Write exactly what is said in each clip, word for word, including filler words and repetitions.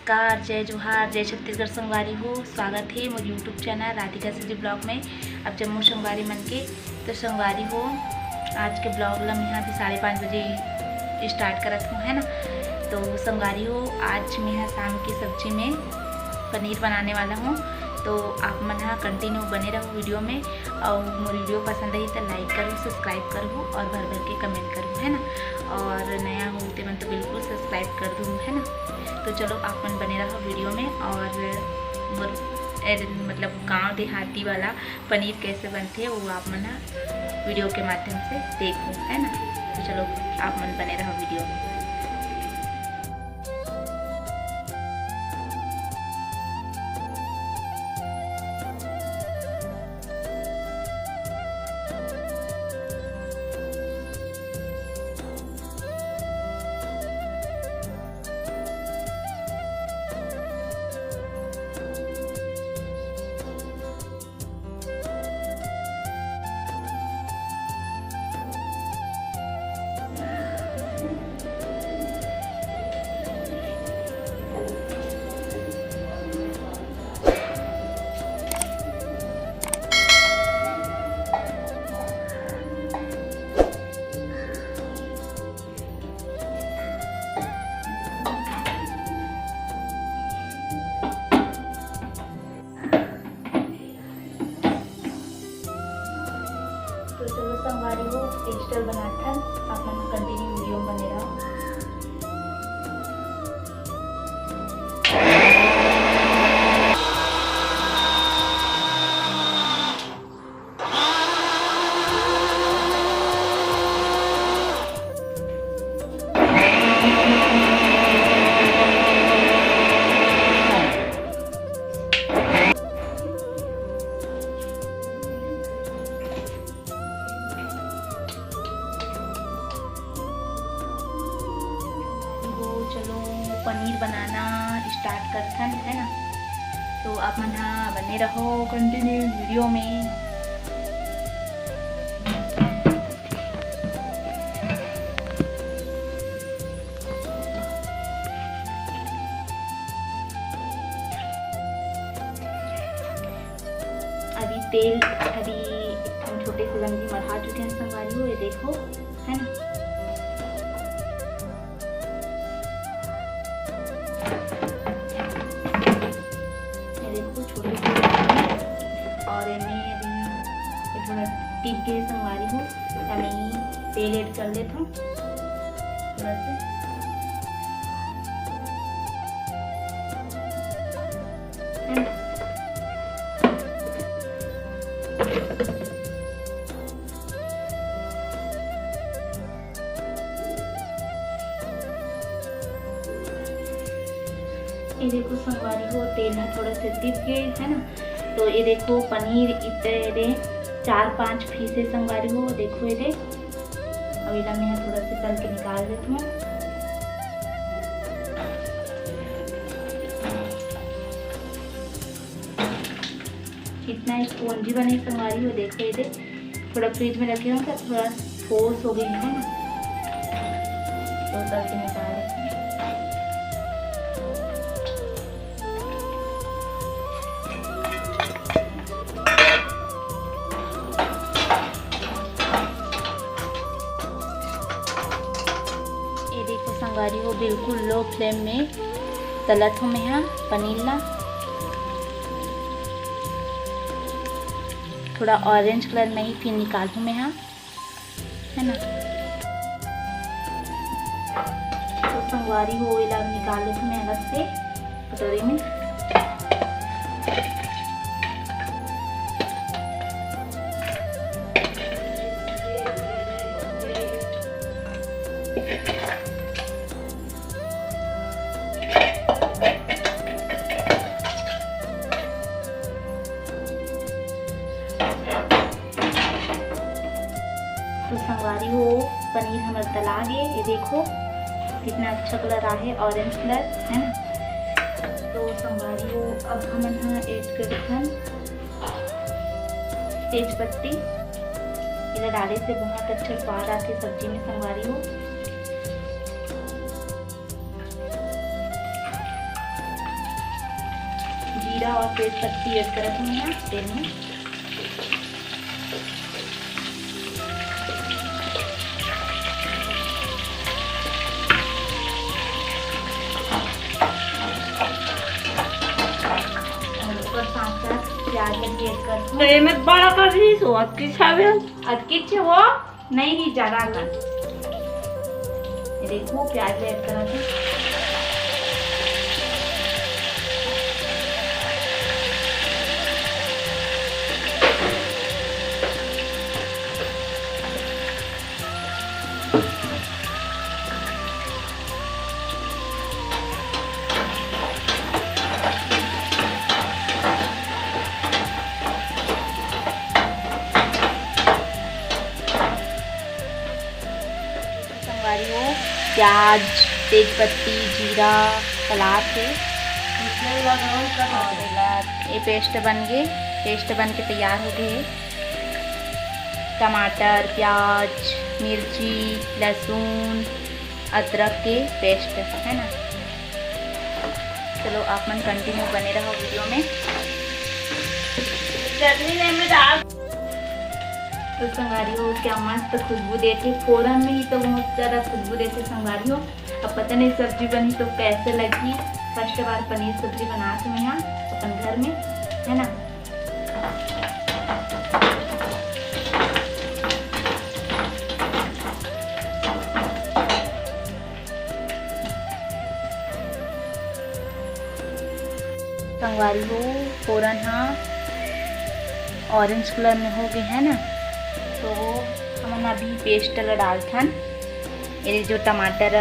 नमस्कार, जय जोहार, जय छत्तीसगढ़ संगवारी हो। स्वागत हे मोर YouTube channel Radhika CG blog में। अब जम्मो संगवारी मन के, तो संगवारी हो, आज के ब्लॉग ला मेहा अभी साढ़े पाँच बजे स्टार्ट करत हूँ, है ना। तो संगवारी हो, आज मेहा शाम की सब्जी में पनीर बनाने वाला हूँ, तो आप मन हा कंटिन्यू बने रहो वीडियो में। और मोर वीडियो पसंद आई तो लाइक करो, सब्सक्राइब करो और भर भर के कमेंट करो, है ना। और नया हो ते मन तो बिल्कुल सब्सक्राइब कर दो, है ना। तो चलो, आप मन बने रहो वीडियो में। और मोर, ए, मतलब, गांव देहाती वाला पनीर कैसे बनथे, वो आप मन ह वीडियो के माध्यम से देखो, है ना। तो चलो, आप मन बने रहो वीडियो में। तो चलो संगवारी हो, पेस्टल बनाथन, आप मन कंटिन्यू वीडियो में बने रहो। वो चलो, पनीर बनाना स्टार्ट करथन, है ना। तो आप मन हा बने रहो कंटिन्यू वीडियो में। अभी तेल, अभी हम छोटे से गंजी मढ़ा चुके हैं संगवारी हो, ये देखो, है ना। ये देखो, छोटे छोटे और इन्हें अभी ये थोड़ा टिक गए संगवारी हो, तो मैं तेल ऐड कर लेता हूँ थोड़ा सा। ये देखो संगवारी हो, तेल ह थोड़ा से तिप गए, है ना। तो ये देखो, पनीर इतने दे चार पांच पीस है संगवारी हो। देखो ये दे, अब इला मैं थोड़ा से तल के निकाल देती हूँ। इतना स्पॉन्जी बने संगवारी हो। देखो ये दे, थोड़ा फ्रिज में रखे हो तो थोड़ा ठोस हो गई है ना, तो तल के निकाल लेते हैं। ये देखो संगवारी हो, बिल्कुल लो फ्लेम में तलत हूँ मैं हा पनीर ला। थोड़ा ऑरेंज कलर में ही फिर निकालूँ मैं हा, है ना। तो संगवारी हो, एला निकाल लेथन मैं अलग से कटोरी में। तो संगवारी हो, पनीर हमर तला गे, ये देखो कितना अच्छा कलर आहे, ऑरेंज कलर, है ना। तो संगवारी हो, अब हमन ह ऐड करथन तेज पत्ती। एला डाले से बहुत अच्छा स्वाद आथे सब्जी में संगवारी हो। और तेज पत्ती ऐड करत हूँ यहाँ तेल में। और ऊपर साथ साथ प्याज भी ऐड कर दूँ। तो ये मैं बड़ा कर रही हूँ, अतकी छावे। अतकी छे वो नहीं, नहीं, ज्यादा कर। ये देखो, प्याज भी ऐड करा था। संगवारी हो, प्याज, तेज पत्ती, जीरा, सलाद हे। और एला, ये पेस्ट बन गे, पेस्ट बन के तैयार हो गए। टमाटर, प्याज, मिर्ची, लहसुन, अदरक के पेस्ट है ना। चलो, आप मन कंटिन्यू बने रहो वीडियो में। चटनी में डाल। तो संगवारी हो, क्या मस्त खुशबू देथे, फोरन में ही तो बहुत ज्यादा खुशबू देथे संगवारी हो। अब पता नहीं सब्जी बनी तो कैसे लगी। फर्स्ट बार पनीर सब्जी बनात हूँ मैं यहाँ अपन घर में, है ना। संगवारी हो, फोरन हा ऑरेंज कलर में हो गए है ना, तो हमन अभी पेस्ट ला डालथन। ये जो टमाटर,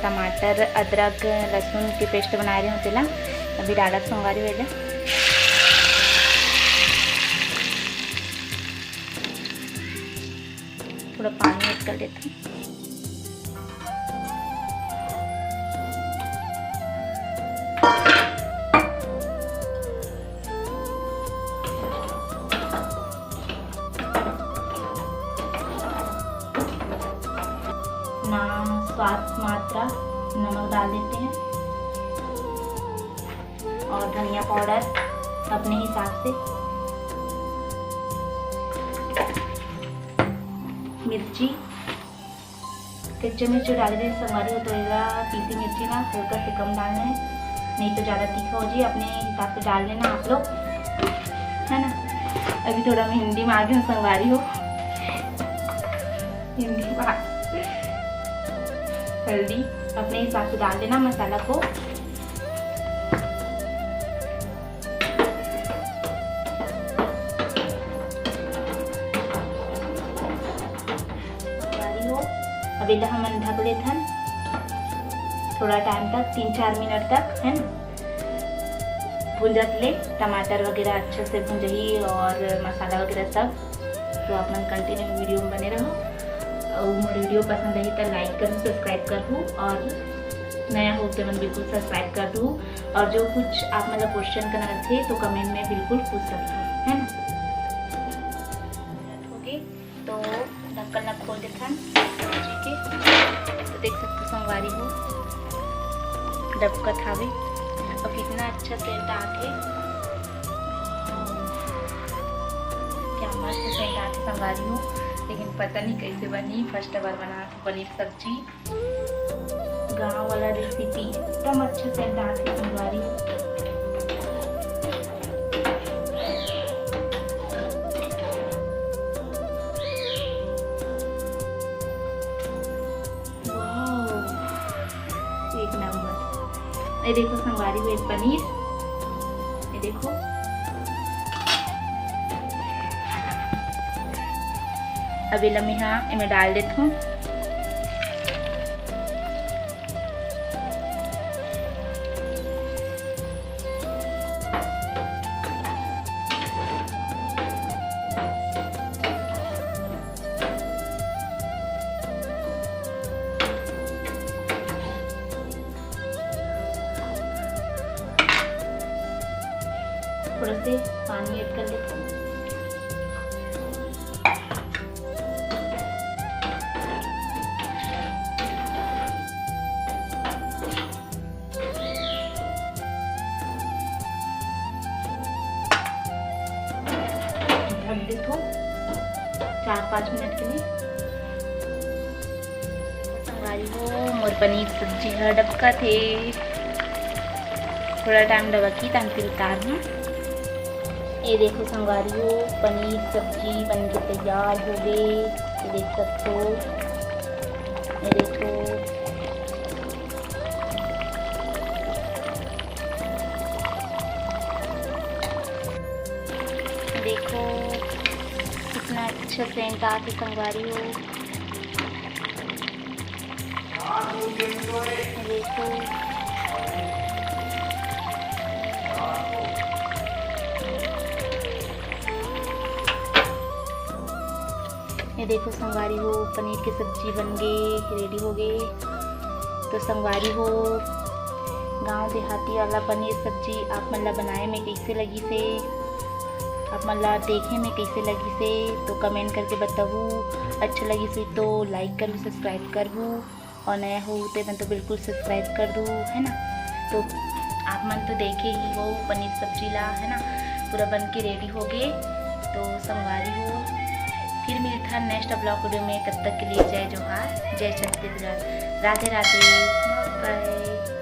टमाटर, अदरक, लहसुन के पेस्ट बनाए रहे हो तेला अभी डालत संगवारी हो एला। थोड़ा पानी ऐड कर देथन। ना, स्वाद मात्रा नमक डाल देते हैं और धनिया पाउडर अपने हिसाब से, मिर्ची, कच्चा मिर्च डाल दे संगवारी हो, तो एला पीसी मिर्ची ना हल्का से कम डालना है, नहीं तो ज़्यादा तीखा हो जाए। अपने हिसाब से डाल लेना आप लोग, है ना। अभी थोड़ा मैं हिंदी में आ गई हूँ संगवारी हो, हिंदी में आ-, हल्दी अपने हिसाब से डाल देना मसाला को। अब एला हमन ढक लेथन थोड़ा टाइम तक, तीन चार मिनट तक, है ना। भुंजत ले टमाटर वगैरह अच्छा से भुंजही और मसाला वगैरह सब। तो आप मन कंटिन्यू वीडियो में बने रहो। और मोर वीडियो पसंद आई तो लाइक करूँ, सब्सक्राइब करूँ, और नया हो तो मन बिल्कुल सब्सक्राइब कर दूँ। और जो कुछ आप मतलब क्वेश्चन करना रहे तो कमेंट में बिल्कुल पूछ सकते हो, है ना। हो गए तो ढक्कन ला खोल देथन सब्जी के। तो देख सकते हो संगवारी हो, डबकत हावे और कितना अच्छा सेंट आथे। क्या मस्त सेंट आथे संगवारी हो, लेकिन पता नहीं कैसे बनी, फर्स्ट बार बना पनीर सब्जी। गांव वाला रेसिपी एकदम अच्छा सेंट आथे संगवारी। वाओ, एक नंबर। ये देखो संगवारी हो, एक पनीर, ये देखो। अब एला मैं हा एमे डाल देथों। थोड़ा से पानी ऐड कर लेते हैं। चार पाँच मिनट के लिए। संगवारी हो, मोर पनीर सब्जी ह डबकत हे। थोड़ा टाइम डबकही, तहन फिर उतारहूँ। ये देखो संगवारी हो, पनीर सब्जी बन के तैयार हो गए। ये देख सकते हो, ये देखो, देखो कितना अच्छा सेंट आथे संगवारी हो। देखो, ये देखो संगवारी हो, पनीर के सब्जी बन गए, रेडी हो गए। तो संगवारी हो, गांव देहाती वाला पनीर सब्जी आप मन ला बनाए में कैसे लगिस हे, आप मन ला देखे में कैसे लगिस हे, तो कमेंट करके बताहू। अच्छा लगिस होही तो लाइक करहू, सब्सक्राइब करहू, और नया हो तेमन तो बिल्कुल सब्सक्राइब कर दू, है ना। तो आप मन तो देखे ही हो पनीर सब्जी ला, है ना, पूरा बन के रेडी हो गए। तो संगवारी हो, फिर मिलथन नेक्स्ट ब्लॉग वीडियो में। तब तक के लिए जय जोहार, जय छत्तीसगढ़, राधे राधे, बाय।